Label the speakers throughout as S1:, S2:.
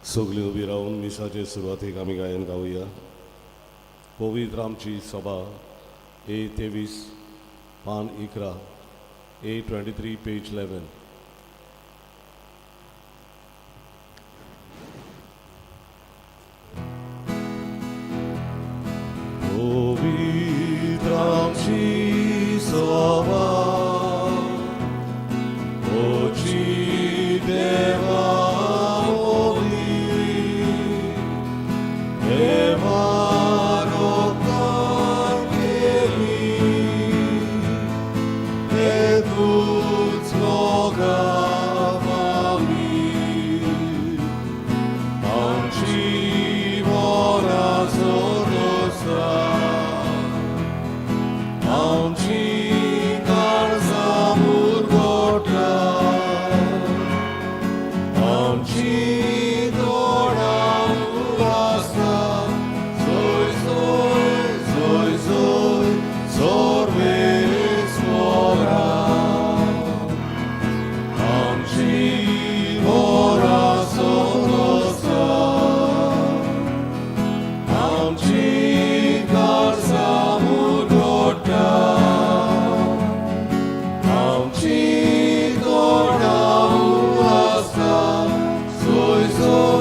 S1: सगळीं उबी रावन मिसाचे सुरवातेक आमी गायन गावया. पवित्र आमची सभा ए 23 पान 11, ए 23 पेज 11. पवित्र आमची सभा ओची देवा मोदी देवा रोकान केली तेतूच लोकां आमी आमची मना सोदोसा आमची काळजां मुरगोटा आमची तोंडां उलासता सोय सोय सोय सोय सोर्वेस्वरा आमची मना सोदोसा आमची काळजां मुरगोटा आमची तोंडां उलासता सोय सोय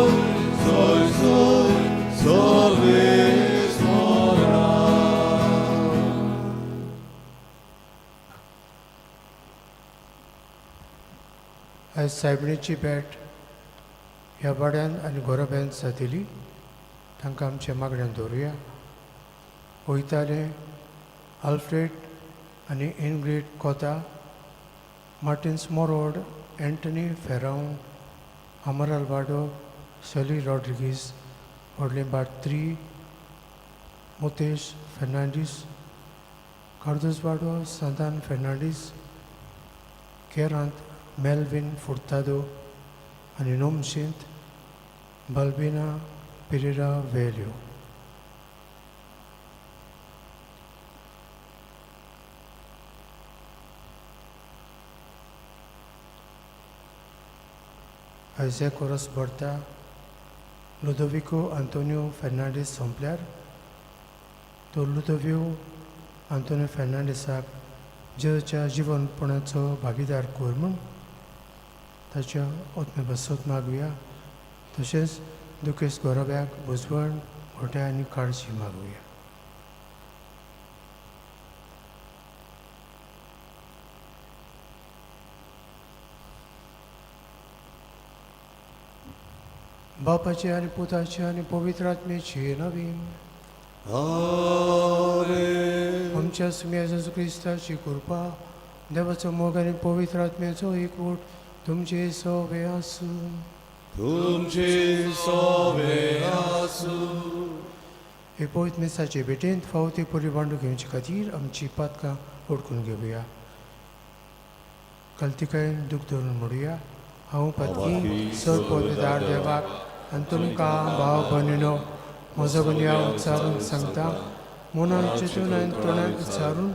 S1: सोय सोय सोर्वेस्वरा.
S2: आयज सायबिणीची भेट ह्या वाड्यान आनी गोरोब्यान जातली. तांकां आमच्या मागण्यान दवरुया. वयताले आल्फ्रेड आनी इनग्रीड कोता, मार्टिन्स मोरोड, एंटनी फेरांव, अमर अल्वाडो, शली रॉड्रिगीस, व्हडलें बार्त्री, मुतेश फेर्नांडीस, कार्दोजवाडो, सांतान फेर्नांडीस, केरांत मेलवीन फुर्तादो आनी नोमशेंत बल्बिना पिरेरा वेल्यो. आयज हें कोरस भरता लुदोविको आंतोनियो फेर्नांडीस सोंपल्यार तो लुदोवियो आंतोनियो फेर्नांडीसाक जेजूच्या जिवनपणाचो भागीदार कर म्हूण ताच्या ओतमे बसत मागुया. तशेंच दुखेस्त गोरव्याक बुजवण गोट्या आनी काळजी मागुया. बापाचे आनी पुताचे आनी पवित्र आत्म्याचे नवीन
S1: आमेन.
S2: आमच्या सुम्या जेजू क्रिस्ताची कृपा, देवाचो मोग आनी पवित्र आत्म्याचो एकवट तुमचे सोबे आसूं.
S1: तुमचे सोबे आसूं.
S2: हे पवित्र मिसाचे भेटेंत फावो ती पुरी बांडू घेवचे खातीर आमची पातकां ओडकून घेवया. कल्तिकायेन दूख धरून म्हणुया, हांव पातकी सर पवित्र देवाक आनी तुमकां भाव भयणीनो म्हजो गुन्यांव उच्चारून सांगता. मनान चिंतून आनी तोंडान उच्चारून,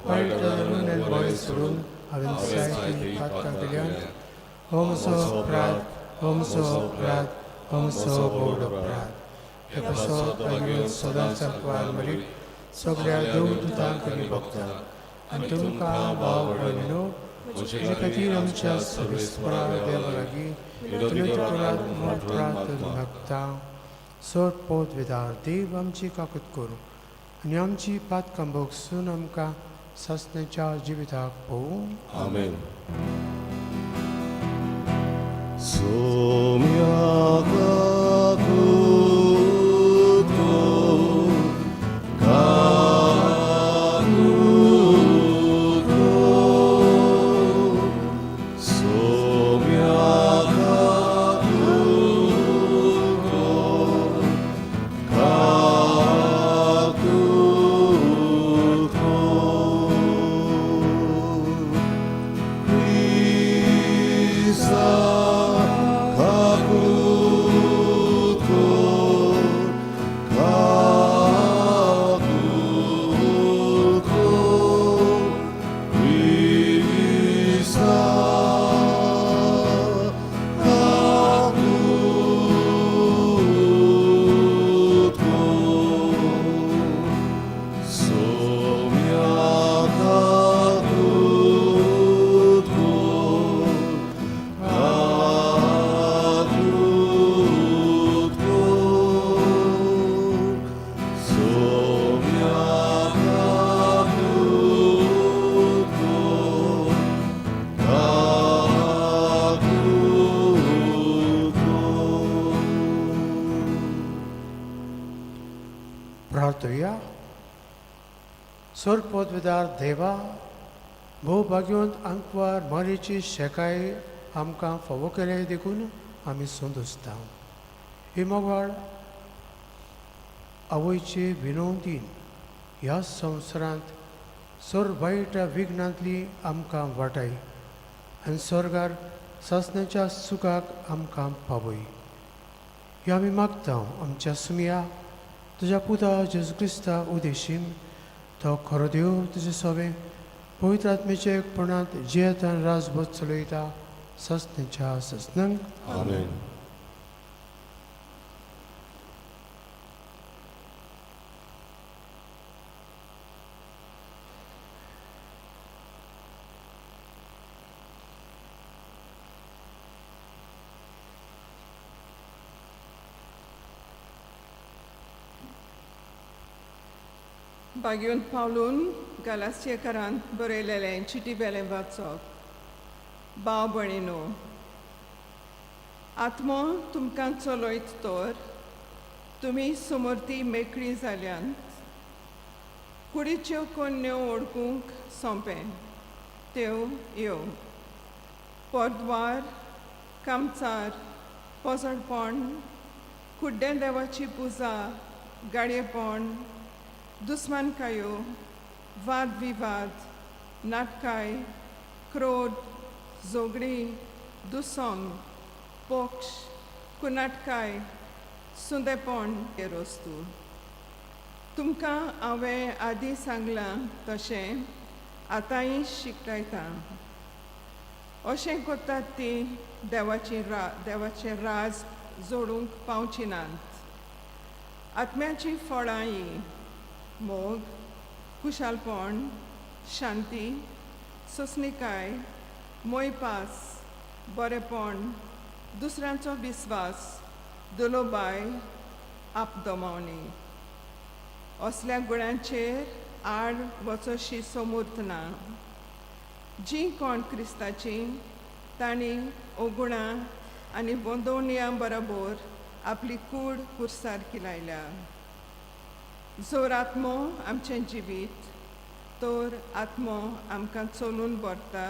S2: वायट धरून आनी बरें सोडून हांवें जायतीं पातकां केल्यांत. हो म्हजो अपराध, हो म्हजो अपराध, हो म्हजो व्हड अपराध. हे पासत मागीर सदांच कुवार मरीक सगळ्या देवदूतांक आनी भक्तांक आनी तुमकां भाव भयणीनो म्हजे खातीर आमच्या सर्वेस्परा देवा लागीं विनंती करात म्हूण प्रार्थना मागता. सर पोत विदार देव आमची काकूत करूं आनी आमची पातकां भोगसून आमकां सासण्याच्या जिविताक पळोवं.
S1: आमेन. सोम्या काकूत कर, काकूत कर, सोम्या काकूत कर, काकूत कर. क्रिस्ता काकूत
S2: पदवेदार देवा, भोव भाग्यवंत आंकवार मारीची शेकाय आमकां फावो केले देखून आमी संतोसता. ही मोगाळ आवयचे विनवतीन ह्या संवसारांत सर्व वायट विघ्नांतली आमकां वाटाय आनी स्वर्गार सासण्याच्या सुखाक आमकां पावय. ह्यो आमी मागता आमच्या सुमया तुज्या पुता जेजू क्रिस्ता उदेशीन, तो खरो देव तुजे सोबे पवित्र आत्मेचे एकपणांत जियेतान राजबोध चलयता ससनेच्या ससनांक.
S1: आमेन.
S3: भाग्यवंत पावलून गलासियेकारान बरयलेलें चिटी वेलें वाचप. भाव भयणीनो, आत्मो तुमकां चलयत तर तुमी समर्थी मेकळी जाल्यांत. कुडीच्यो कोन्न्यो ओडकूंक सोंपें त्यो यो पोरद्वार, कामचार, पोजडपण, कुड्डें देवाची पुजा, गाडयेपण, दुस्मानकायो, वाद विवाद, नाटकाय, क्रोध, झगडीं, दुसंग, पक्ष, कुनाटकाय, सुंदेपण हे वस्तू. तुमकां हांवें आदीं सांगलां तशें आतांय शिकयतां. अशें करतात ती देवाची रा देवाचें राज जोडूंक पावची नात. आत्म्याचीं फळां हीं: मोग, खुशालपण, शांती, सोंसणिकाय, मोयपास, बरेपण, दुसऱ्यांचो विस्वास, दुलोबाय, आपदमावणी. असल्या गुणांचेर आड वचोशी समूर्त ना. जीं कोण क्रिस्ताचीं तांणी ओगुणां आनी बोंदोवणयां बरोबर आपली कूड कुर्सार किलायल्या. जोर आत्मो आमचें जिवीत तर आत्मो आमकां चलून व्हरता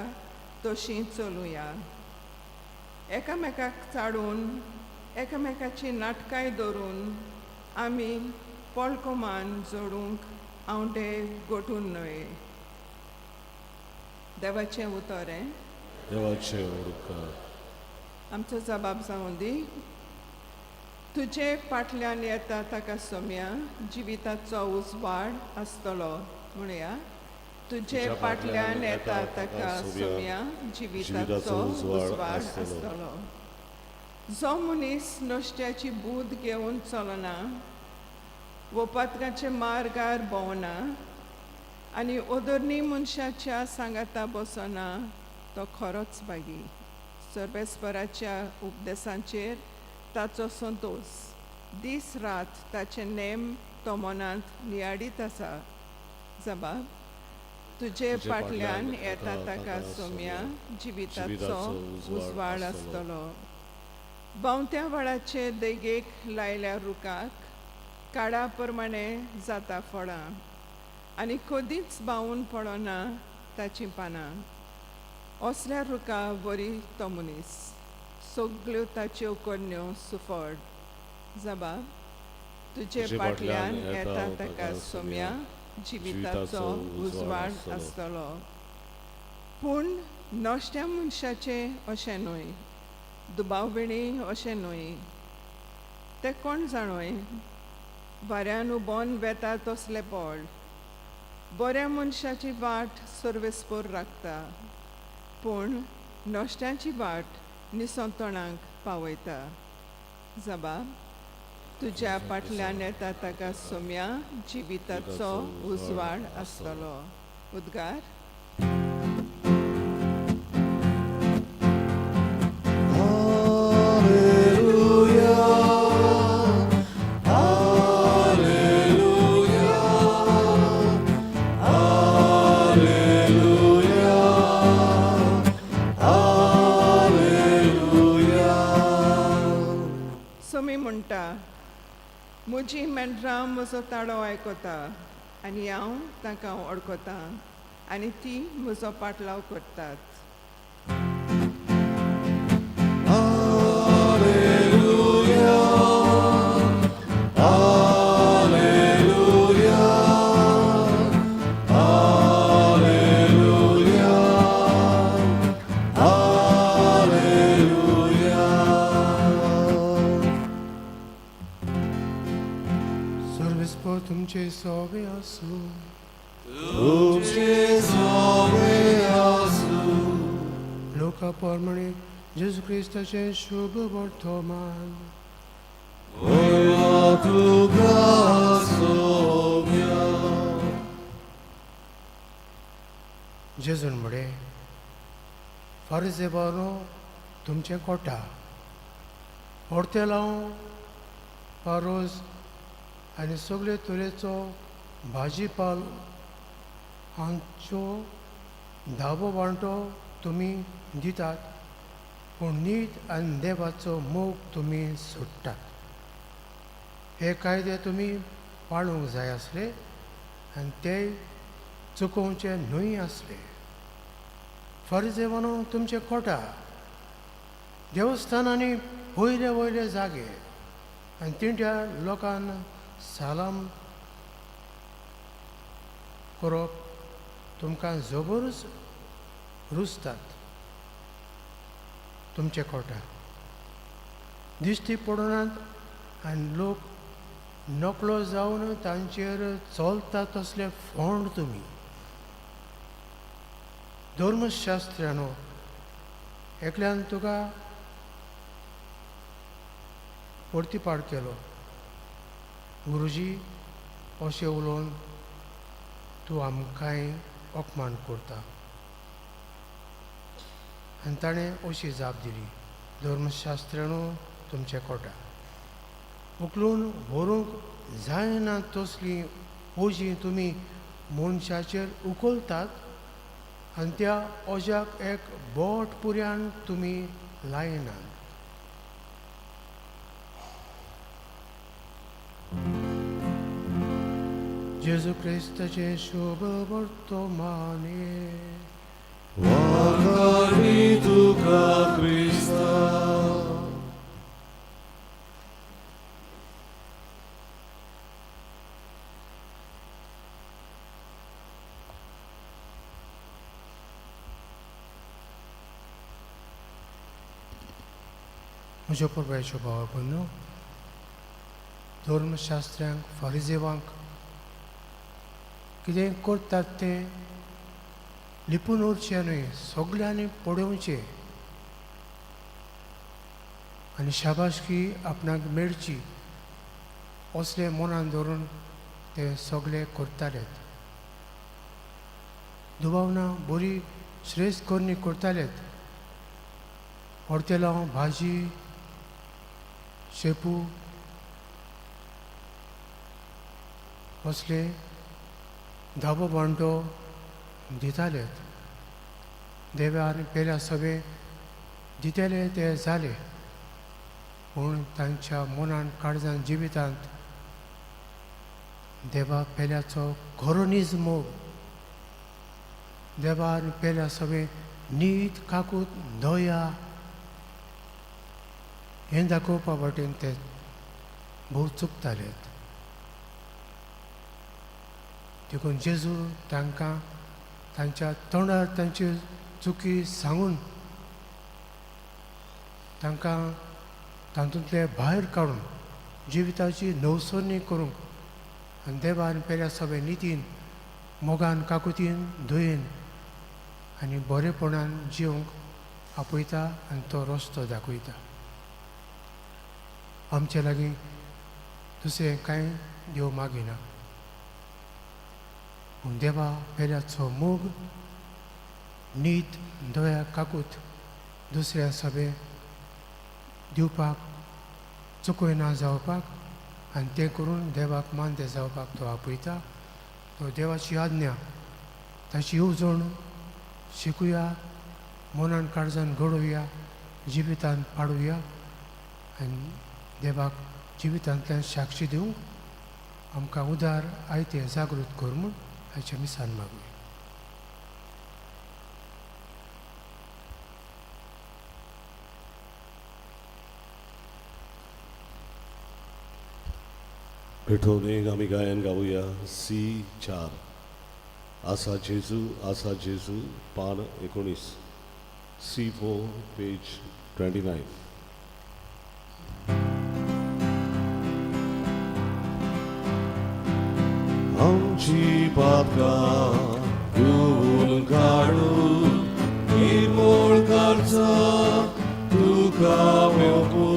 S3: तशी चलुया. एकामेकाक चाडून, एकामेकाची नाटकांय धरून आमी पोळकोमान जोडूंक आंवडे गोठून न्हय. देवाचें उतर हें.
S1: देवाचे उपकार.
S3: आमचो जबाब जावं दी. तुजे फाटल्यान येता ताका सोम्या जिविताचो उजवाड आसतलो. म्हणया, तुजे फाटल्यान येता ताका सोम्या जिविताचो उजवाड आसतलो. जो मनीस नश्ट्याची बूद घेवन चलना वो पात्राचे मार्गार भोंवना आनी ओदरणी मनशाच्या सांगाता बसना तो खरोच बागी. सर्वेस्पराच्या उपदेसांचेर ताचो संतोश, दीस रात ताचे नेम तो मनांत नियाळीत आसा. जबाब, तुजे फाटल्यान येता ताका सोम्या जिविताचो उजवाड आसतलो. बावत्या व्हाळाचे देगेक लायल्या रुखाक काडा प्रमाणे जाता फळां आनी कदींच बावून पडना ताचीं पानां. असल्या रुखा वरी तो मनीस, सगल्यो ताच्यो करण्यो सुफळ. जबाब, तुजे फाटल्यान येता ताका सोम्या जिविताचो उजवाड आसतलो. पूण नश्ट्या मनशाचें अशें न्हय, दुबावणी अशें न्हय. ते कोण जाणोय वाऱ्यान उबोन वेता तसले पड. बऱ्या मनशाची वाट सर्वेस्पोर राखता, पूण नश्ट्यांची वाट निसंतणाक पावयता. जबाब, तुज्या फाटल्यान येता ताका सोम्या जिविताचो उजवाड आसतलो. उद्गार.
S1: Alleluia, Alleluia, Alleluia.
S3: सोमी म्हणटा, म्हजी मेंढरां म्हजो ताळो आयकता आनी हांव तांकां वळखतां आनी ती म्हजो पाटलाव करतात.
S2: सर्वेस्पर तुमचे सोबे आसूं.
S1: तुमचे सोबे आसूं.
S2: लोका प्रमाणे जेजू क्रिस्ताचें शुभ वर्तमान.
S1: देवा तुका सोम्या.
S2: जेजून म्हळें, फारिजेबानो तुमचें कोटा होर्तेलांव पारोज आनी सगळे तरेचो भाजीपाल हांचो धावो वांटो तुमी दितात, पूण नीत आनी देवाचो मोग तुमी सोडटात. हे कायदे तुमी पाळूंक जाय आसले आनी ते चुकोवचे न्हय आसले. फारिजेवानो तुमचे कोटा देवस्थानांनी वयले वयले जागे आनी तिंट्या लोकांक सालाम करप तुमकां जबरूच रुजतात. तुमचे कोटा दिश्टी पडनात आनी लोक नकळो जावन तांचेर चलता तसले फोंड तुमी. धर्मशास्त्र्यानो एकल्यान तुका परतीपाड केलो, गुरुजी अशें उलोवन तूं आमकांय अपमान करता. आनी ताणें अशी जाप दिली, धर्मशास्त्र्यानो तुमचे कोटा उखलून व्हरूंक जायना तसलीं ओजीं तुमी मनशाचेर उखलतात आनी त्या ओज्याक एक बोट पुऱ्यान तुमी लायनात. जेजू क्रिस्ताचें शुभ वर्तमाने.
S1: वाखाणी तुका क्रिस्ता.
S2: म्हज्या परबायच्यो भाव भयणो, धर्मशास्त्र्यांक फारिजेवांक कितें करतात तें लिपून उरचें न्हय, सगल्यांनी पळोवचें आनी शाबासकी आपणाक मेळची असलें मनान धरून ते सगळे करताले. दुबाव ना बरी श्रेश्ठ करणी करतालेत. होर्तेलांव भाजी शेपू असले धाबो बांटो दितालेत. देवान पेल्या सगळे दितले ते जाले, पूण तांच्या मनान काळजान जिवितांत देवा पेल्याचो खरो नीज मोग, देवान पेल्या सगळे नीत काकूत दया हें दाखोवपा वाटेन ते भोव चुकताले. देखून जेजू तांकां तांच्या तोंडार तांची चुकी सांगून तांकां तातूंतले भायर काडून जिविताची नवसरणी करूंक आनी देवान पेल्या सगळे नितीन मोगान काकुतीन दयेन आनी बरेपणान जिवंक आपयता आनी तो रस्तो दाखयता. आमचे लागीं दुसरें कांय देव मागिना, पूण देवा पेल्याचो मोग नीत दया काकूत दुसऱ्या सभे दिवपाक चुकयना जावपाक आनी तें करून देवाक मानते जावपाक तो आपयता. तो देवाची आज्ञा ताची येवजण शिकुया, मनान काळजान घडोवया, जिवितान पाडुया आनी देवाक जिवितांतल्यान साक्षी दिवंक आमकां उदार आयतें जागृत कर म्हूण हाच्या मिसान मागुया.
S1: पेठोवन एक आमी गायन गावया C4 आसा जेजू आसा जेजू पान 19 C4 page 29. आमची पापकां धुवून काडून निर्मूळ करचो तुका मेवपू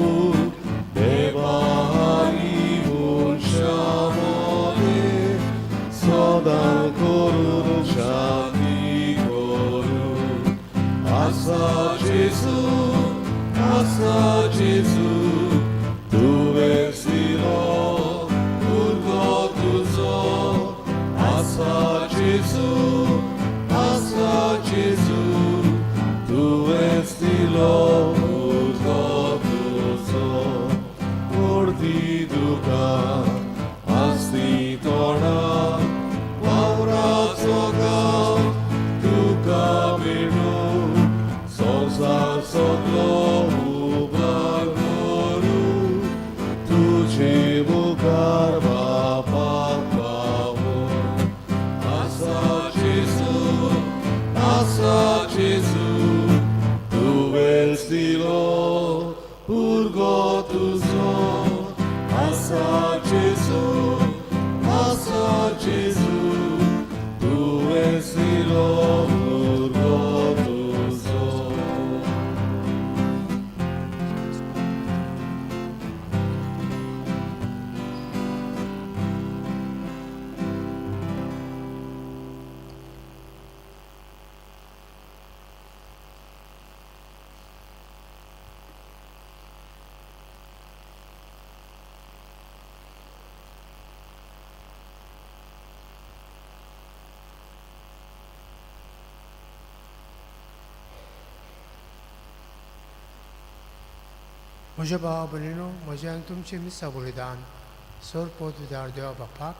S1: देवा मनशा सदां करून शांती करूं. आसा जेजू आसा जेजू तुवें दिलो उर्गो तुजो. आसा जेजू आसा जेजू तुवें दिलो उर्गो तुजो. मोडती दुकां आसती तोंडा वावराचो गांव तुका मेळूं संवसार सगलो उबार करूं तुजे मुखार बापाक पावूं. आसा जेजू आसा जेजू तुवें दिलो उर्गो तुजो. आसा जेजू आसा जेजू तुवें दिलो उर्गो तुजो.
S2: म्हज्या भावा भयणीनो, म्हजें आनी तुमचें मिसा बलिदान सर पोतदार देवा बापाक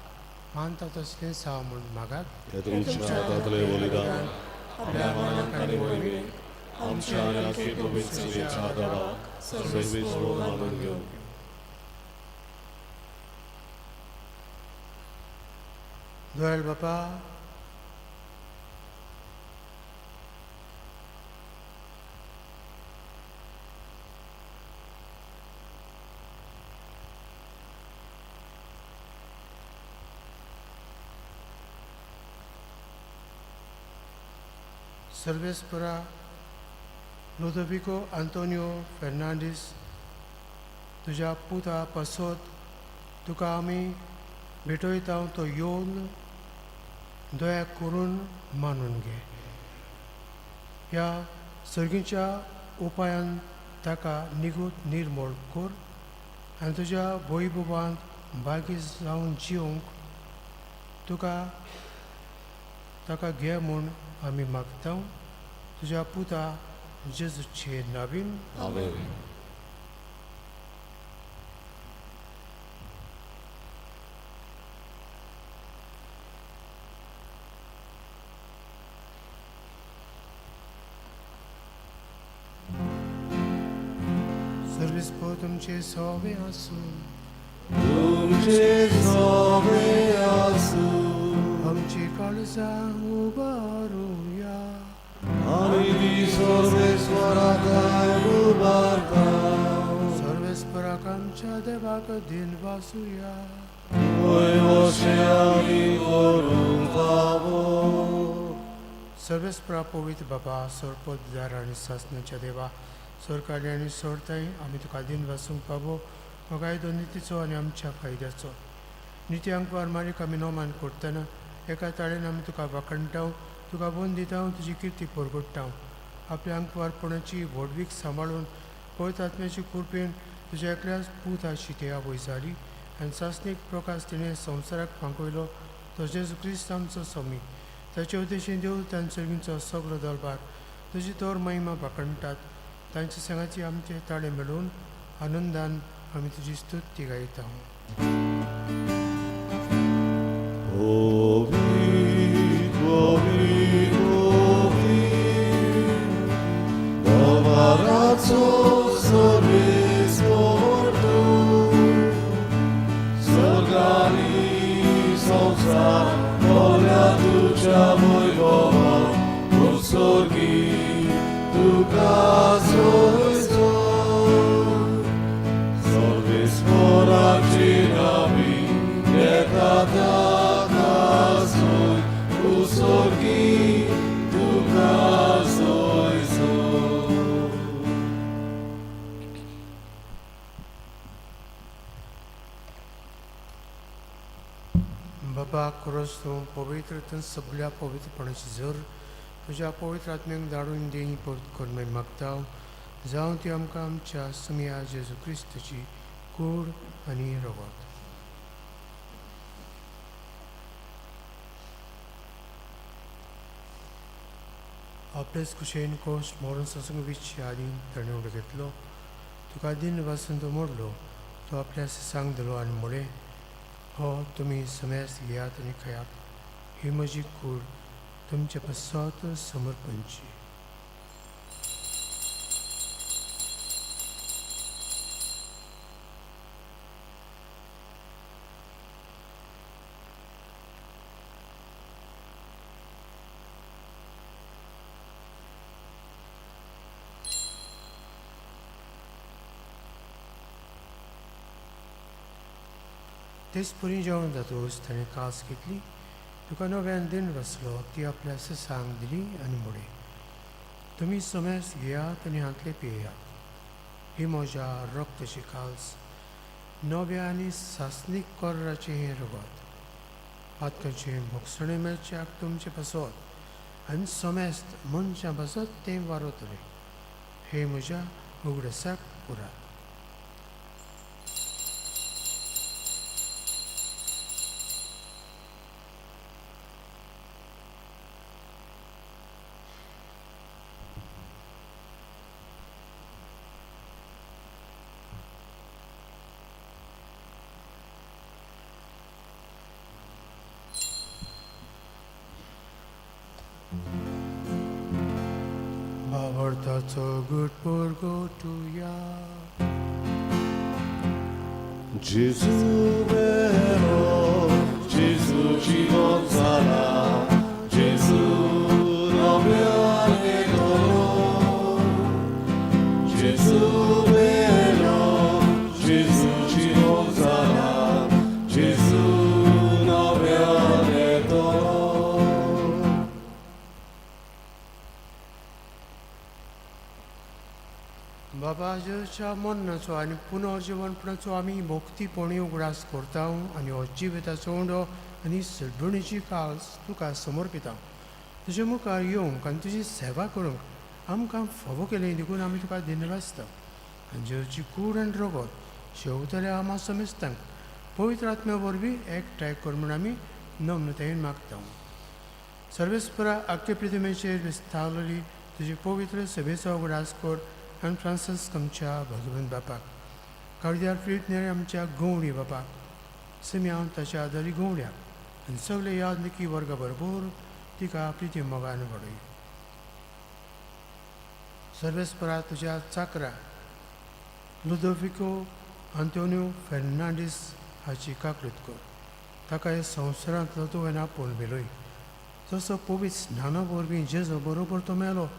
S2: मानता तसलें साव म्हूण मागात.
S1: हे तुमच्या हातांतलें बलिदान आपल्या मनाक आनी मोहिमेक आमच्या आनी आख्खे पवित्र सेवेच्या आदाराक सर्वेस्वर मानून घेवं.
S2: दोयल बापा सर्वेस्परा लुदोविको आंतोनियो फेर्नांडीस तुज्या पुता पासत तुका आमी भेटयता तो येवन दया करून मानून घे. ह्या सर्गीच्या उपायान ताका निगूत निर्मूळ कर आनी तुज्या वैभवांत भागी जावन जिवंक तुका ताका घे म्हूण आमी मागता तुज्या पुता जेजूचे नावीन.
S1: आमेन.
S2: सर्वेस्पर तुमचे सोवे आसूं.
S1: तुमचे सोवे आसूं.
S2: आमची काळजां उबारुया.
S1: आमी ती सर्वेस्वराक उबारता.
S2: सर्वेस्पराक आमच्या देवाक दिन वासुया.
S1: वय अशें आमी करूंक फावो.
S2: सर्वेस्परा पवित्र बाबा सरपतदार आनी सासणाच्या देवा, सरकारी आनी सोडताय आमी तुका दिन वासूंक पावो हो कायदो नितीचो आनी आमच्या फायद्याचो. निती अंकवार मारीक आमी नोमान करतना एका ताळेन आमी तुका वाखणटाव, तुका बोन दिता, तुजी किर्ती परगडटाव. आपल्या अंकवारपणाची व्हडवीक सांबाळून पवित्र आत्म्याची कृपेन तुज्या एकल्याच पूत आशी ते आवय जाली आनी सासणीक प्रकाश तिणें संवसाराक फांकयलो तो जेजू क्रिस्त आमचो स्वामी. ताचे उद्देशीन देव तांचो सगलो दरबार तुजी तोर महिमा वाखणटात. तांच्या सांगाची आमचे ताळे मेळून आनंदान आमी तुजी स्तुती गायता.
S1: पवित्र पवित्र पवित्र दवाराचो सर्वेस्पर तूं स्वर्गानी संवसार भरल्या तुज्या वैभवान उत्सर्गी तुका सोयसो सर्वेस्पराची नामी येता ताका सोय उत्सर्गी तुका सोयसो.
S2: बाबा क्रोस तूं पवित्र तूं सगळ्या पवित्रपणाची जर तुज्या पवित्र आत्म्याक धाडून दी परत करून मागीर मागता जावं ती आमकां आमच्या सुमया जेजू क्रिस्ताची कूड आनी रगत. आपलेच कुशेन कोश मरण ससंग विचच्या आदीं ताणें उडो घेतलो, तुका दिन वासून तो मोडलो, तो आपल्या सांग दिलो आनी म्हळें, हो तुमी समेस्त घेयात आनी खायात, ही म्हजी कूड तुमचे पासत समर्पणची. तेच पुरी जेवण जातकूच ताणें कास घेतली, तुका नव्यान दिन बसलो, ती आपल्या सांग दिली आनी म्हळें, तुमी समेस्त घेयात आनी हांतले पियेयात, ही म्हज्या रक्ताची कास, नव्या आनी सासणीक कोर्राचें हें रगत, पातकांचें भोगसणें मेळच्याक तुमचें पासत आनी समेस्त मनशां पासत तें वारवतलें, हे म्हज्या उगडासाक उरात. भावार्थाचो गुट पुरगोटुया.
S1: Gesù vero, Gesù जीवन जाला, Gesù नव्याने करो. Gesù vero, Gesù जीवन जाला, Gesù नव्याने करो.
S2: बाबा जेजूच्या मरणाचो आनी पुनर्जिवनपणाचो आमी भक्तीपणी उगडास करता आनी हो जिविताचो उंडो आनी सडबणीची कास तुका समर्पिता. तुजे मुखार येवंक आनी तुजी सेवा करूंक आमकां फावो केलें देखून आमी तुका धन्यवाद. आनी जेजूची कूड आनी रगत शेवतल्या आमा समेस्तांक पवित्र आत्म्या वरवीं एकठांय कर म्हूण आमी नम्रतायेन मागता. सर्वेस्परा आख्खे पृथ्वीचेर विस्तारलेली तुजी पवित्र सभेचो उगडास कर आनी फ्रांसीस आमच्या भगवंत बापाक, कार्दियार फिलीप नेरी आमच्या गवणी बापाक, सिम्यान ताच्या आदारी गवण्याक आनी सगळे यादनिकी वर्गा बरोबर तिका प्रिती मोगान वाडय. सर्वेस्परा तुज्या चाकरा लुदोविको आंतोनियो फेर्नांडीस हाची काकळूत कर, ताका ह्या संवसारांतलो तुवें आपोवन व्हेलोय, जसो पवित्र स्नाना वरवीं जेजू बरोबर तो मेलो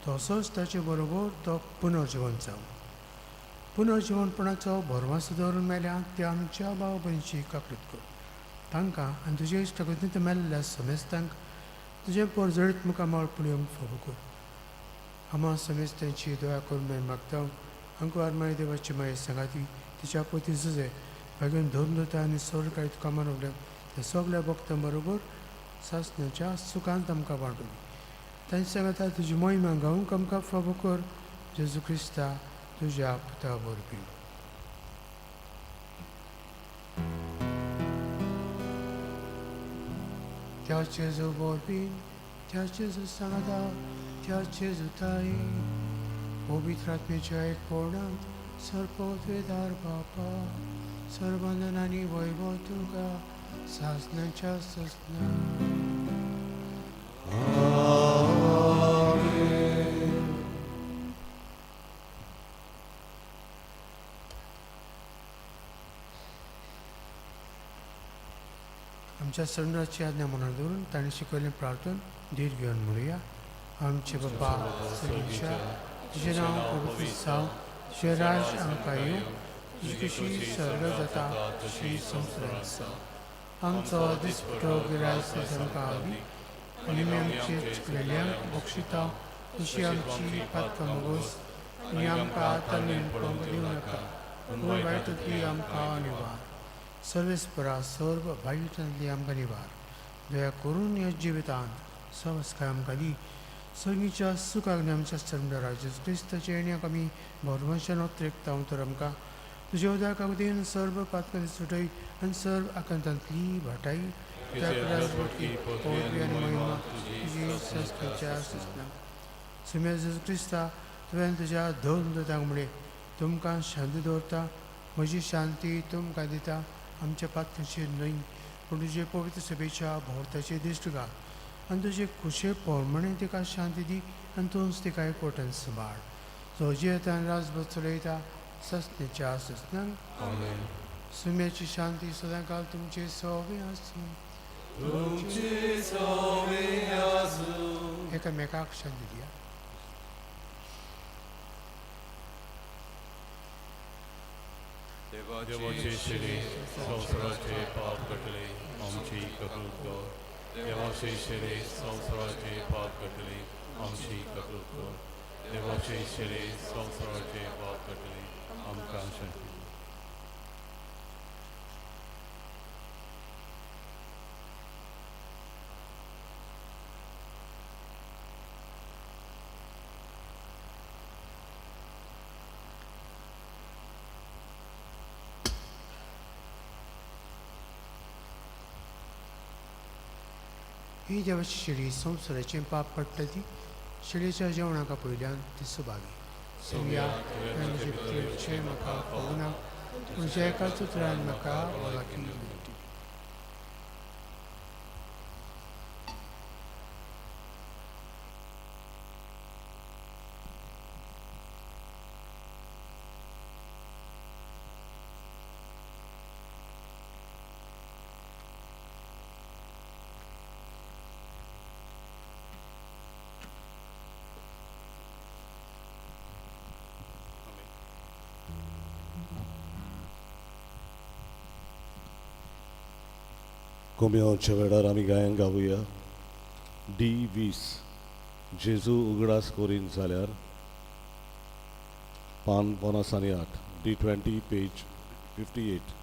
S2: तसोच ताचे बरोबर तो पुनर्जिवन जावं. पुनर्जिवनपणाचो भरवासो दवरून मेल्या त्या आमच्या भाव भयणीची काकळूत कर, तांकां आनी तुजे इश्टागतींत मेल्ल्या समेस्तांक तुजें परजळीत मुखामळ पळोवंक फावो कर. आमा समेस्तांची दया करून मागीर मागता. अंकुर माय देवाची माये सांगाती तिच्या पती जुजे भागून धर्मदूता आनी स्वर्गायत कामान उरल्या त्या सगल्या भक्तां बरोबर सासणाच्या सुखांत आमकां वांटून तांचे सांगाता तुजी मोहिमा गावंक आमकां फावो कर, जेजू क्रिस्ता तुज्या पुता वरवीं. त्या जेजू वरवीं, त्या जेजू सांगाता, त्या जेजू ताई पवित्र आत्म्याच्या एकपणांत सर्वपवित्र बापा, सर्वंदन आनी वैभव तुका सासनाच्या सासना. आमच्या सर्णाची आज्ञा मनात दवरून ताणें शिकयल्लें प्रार्थन धीर घेवन म्हणुया. आमचे बापा सर्गीच्या, तुजें नांव पवित्र जावं, तुजें राज आमकां येवं, तुजी खुशी सर्ग जाता तशी संवसारांत जावं. आमचो दिसपटो गिरायस आमकां दी आनी आमी आमचे चुकलेल्यांक बक्षिता तशी आमची पातकां मोगोस आनी आमकां तांणी पडोवंक दिवं नाका, पूण वायटांतली आमकां निवार. सर्वेस्परा सर्व वायटांतली आमकां निवार. दया करून ह्या जिवितांत संस्कार आमकां दी. सर्गीच्या सुखाक आमच्या सर्वराज जेजू क्रिस्ताच्या येण्याक आमी भरवंशान अत्रेकता तर आमकां तुज्या उदकाक दिवन सर्व पातकांनी सुटय आनी सर्व आकांतांतली वाटाय. पवित्र आनी महिमा तुजी संस्थेच्या सुचना. सुम्या जेजू क्रिस्ता, तुवें तुज्या दोन दुतांक म्हणलें, तुमकां शांती दवरता, म्हजी शांती तुमकां दिता. आमच्या पातकांचेर न्हय पूण तुजे पवित्र सभेच्या भोंवताचेर दिश्ट घाल आनी तुजे खुशे प्रमाणे तिका शांती दी आनी तूंच तिका एकवटान सांबाळ, जो जियेतान राजभर चलयता ससनेच्या ससनांक. सुम्याची शांती सदांकाल तुमचे सवे आसूं. एकामेकाक शांती दिया.
S4: देवाचे शिरे संवसाराचे पाप कटले, आमची कबूल कर. देवाचे शिरे संवसाराचे पाप कटले, आमची कबूल कर. देवाचे शिरे संवसाराचे पाप कटले, आमकां शांती दी.
S2: ही देवाची शिडी संवसाराचें पाप पडटा ती शिडयेच्या जेवणाक पयल्यान ती सुभागी. सुम्या, तुवें म्हजे भितर येवचें म्हाका पळोवना, पूण ज्या एकाच उतरान म्हाका वळखी मेळटली.
S1: कोम्योच्या वेळार आमी गायन गावया. डी 20 जेजू उगडास करीन जाल्यार, पान 58, डी 20 पेज 58.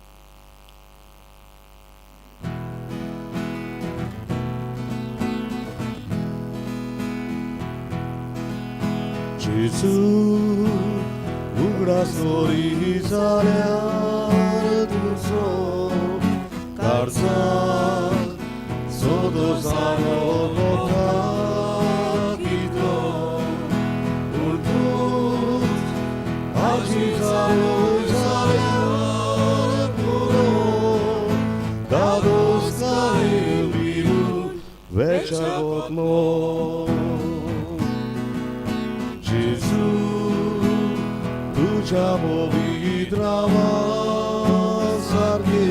S1: जेजू उगडास करी जाल्यार तुजो काळजाक सोदो सारो कितो, पूण तूंच आजी जालो जाल्यार पुरो, दादोस विरून वेच्या गोतलो. जेजू तुज्या पवित्रावा सारके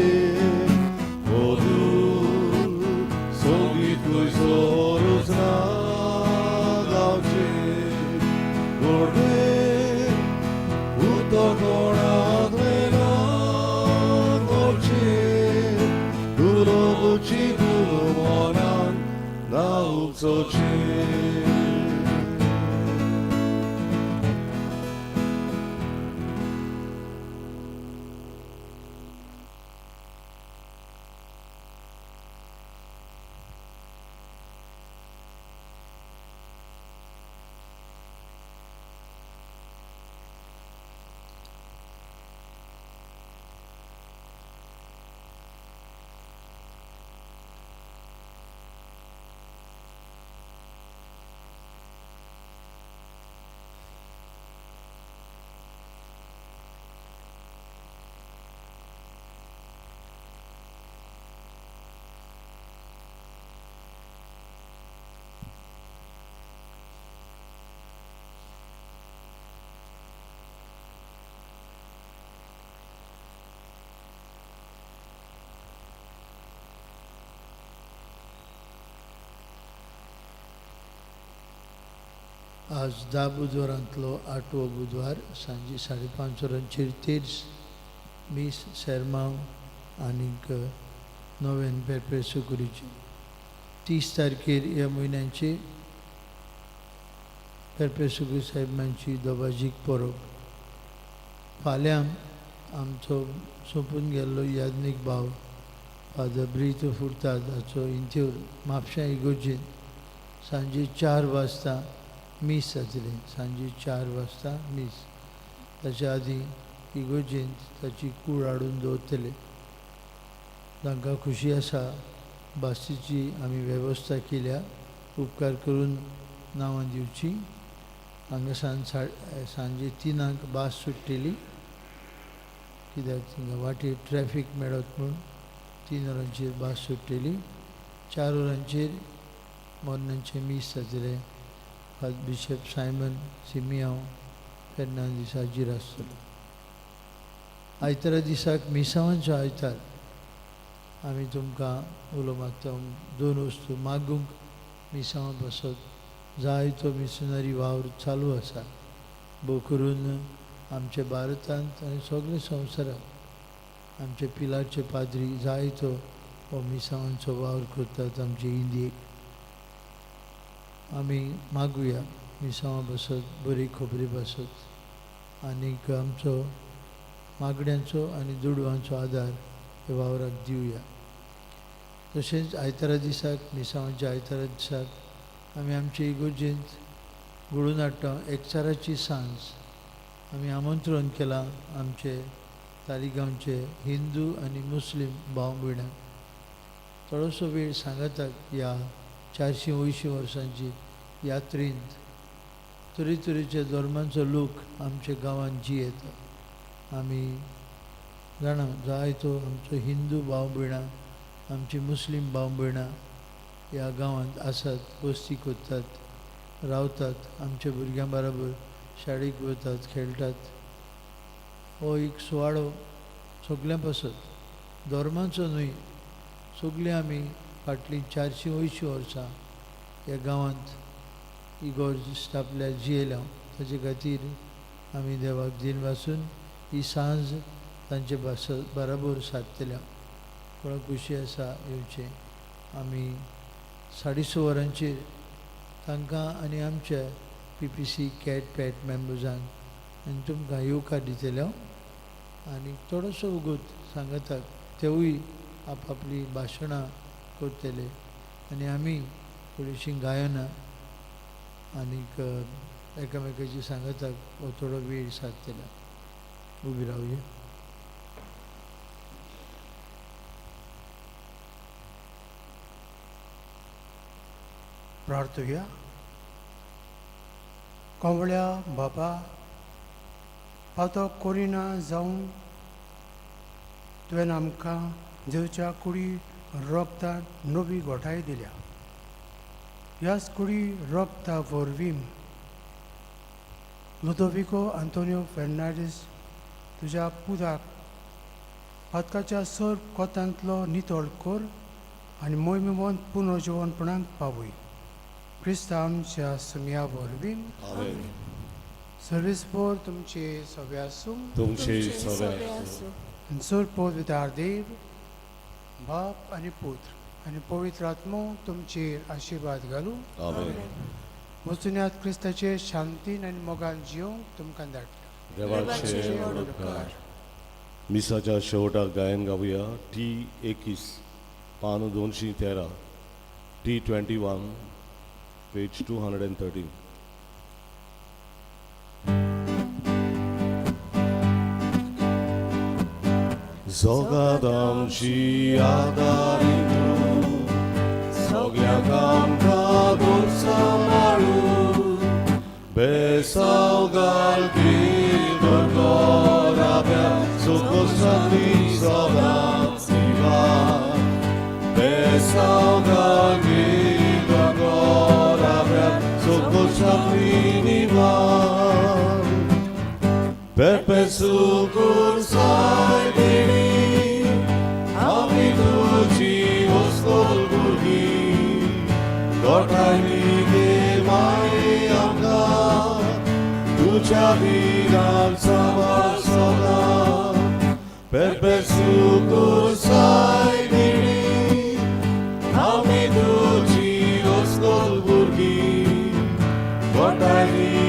S5: आज 10 बुधवारांतलो 8वो बुधवार सांजे 5:30 वरांचेर तेर्स मीस सेरमांव आनीक नोवेन पेरपेर सुकुरीची। 30 तारखेर ह्या म्हयन्याचे पेरपेर सुकूर साहेबांची दोबाजीक परब। फाल्यां आमचो सोंपून गेल्लो याज्ञीक भाव फादर ब्रितो फुर्ताद हाचो इंत्योर म्हापशां इगोर्जेंत सांजे 4 वाजता मीस जातलें। सांजे 4 वाजता मीस। ताच्या आदीं इगोर्जेंत ताची कूड हाडून दवरतले। तांकां खुशी आसा बासीची आमी वेवस्था केल्या, उपकार करून नांवां दिवची। हांगा सांजे 3 बास सुट्टली, कित्याक थिंगा वाटेर ट्रॅफीक मेळत म्हूण 3 वरांचेर बास सुट्टली। 4 वरांचेर मोरनांचें मीस जातलें। फादर बिशप सायमन सिमियांव फेर्नांदीस हाजीर आसतलो। आयतारा दिसाक मिसावांचो आयतार आमी तुमकां उलो मारता 2 वस्तू मागूंक मिसांवां पासत जायतो मिशनरी वावर चालू आसा, भोव करून आमच्या भारतांत आनी सगळे संवसारांत आमचे पिलारचे पाद्री जायतो हो मिसावांचो वावर करतात आमचे इंडियेक। आमी मागुया मिसांवां पासत, बरी खबरी पासत आनीक आमचो मागण्यांचो आनी दुडवांचो आदार ह्या वावराक दिवया। तशेंच आयतारा दिसाक मिसांवांच्या आयतारा दिसाक आमी आमचे इगोर्जेंत घडोवन हाडटा एकचाराची सांज। आमी आमंत्रण केलां आमचे तालिगांवचे हिंदू आनी मुस्लीम भाव भयणांक थोडोसो वेळ सांगाताक ह्या 480 वर्सांची यात्रेंत तरेतरेच्या धर्मांचो लोक आमच्या गांवांत जियेता। आमी जाणा जायतो आमचो हिंदू भाव भयणां, आमची मुस्लीम भाव भयणां ह्या गांवांत आसात, वस्ती करतात, रावतात, आमच्या भुरग्यां बराबर शाळेक वतात, खेळटात। हो एक सुवाळो सगल्यां पासत, धर्माचो न्हय, सगळीं आमी फाटलीं 480 वर्सां ह्या गांवांत इगोर्ज स्थापल्या जियेल्या। ताचे खातीर आमी देवाक दिनवासून ही सांज तांचे बराबर सारतल्या। कोणाक खुशी आसा येवचें। आमी 6:30 वरांचेर तांकां आनी आमच्या पी पी सी कॅट पॅट मेंबर्सांक आनी तुमकां येवकार दितले आनी थोडोसो वगत सांगाताक तेवूय आपापली भाशणां करतले आनी आमी थोडीशीं गायनां आनीक एकामेकाची सांगाताक हो थोडो वेळ सारतले। उबी रावया।
S2: प्रार्थुया। कोवळ्या बाबा पातो कोरिना जावन तुवें आमकां जेवच्या कुडी रोगता नवी गोठाय दिल्या। ह्याच कुडी रोगता वरवीं लुदोविको आंतोनियो फेर्नांडीस तुज्या पुताक पातकाच्या सर कोतांतलो नितळ कर आनी मोहिमेवंत पुनर्जिवनपणाक पावय। क्रिस्तांव आमच्या सुमया वरवीं।
S1: आमेन।
S2: सर्विसभर तुमचे सगळे आसूं।
S1: तुमचे सगळे आसूं।
S2: आनी सर पवित्र देव बाप आनी पुत्र आनी पवित्र आत्मो तुमचेर आशिर्वाद घालूं।
S1: आमेन।
S2: वचुन्यात क्रिस्ताचे शांतीन आनी मोगान जिवंक तुमकां धाडटा।
S1: देवाचे उपकार। मिसाच्या शेवटाक गायन गावया टी 21 पान 213 टी 21 पेज 213। जगात आमची आदारी तूं, सगळ्यांक आमकां गोड सांबाळू, बेसाव घाल कीर्तन कराव्या, सुख शांती सदांच दिवा। बेसाव घाल कीर्तन कराव्या, सुख शांती निवा। Pepe sucursal diri, ami tuji oskol burgi, gotai nige mai amka, तुज्या विरार साबार सदां perpesu cursai diri, आमी तुजी oscol भुरगीं, गोठायली.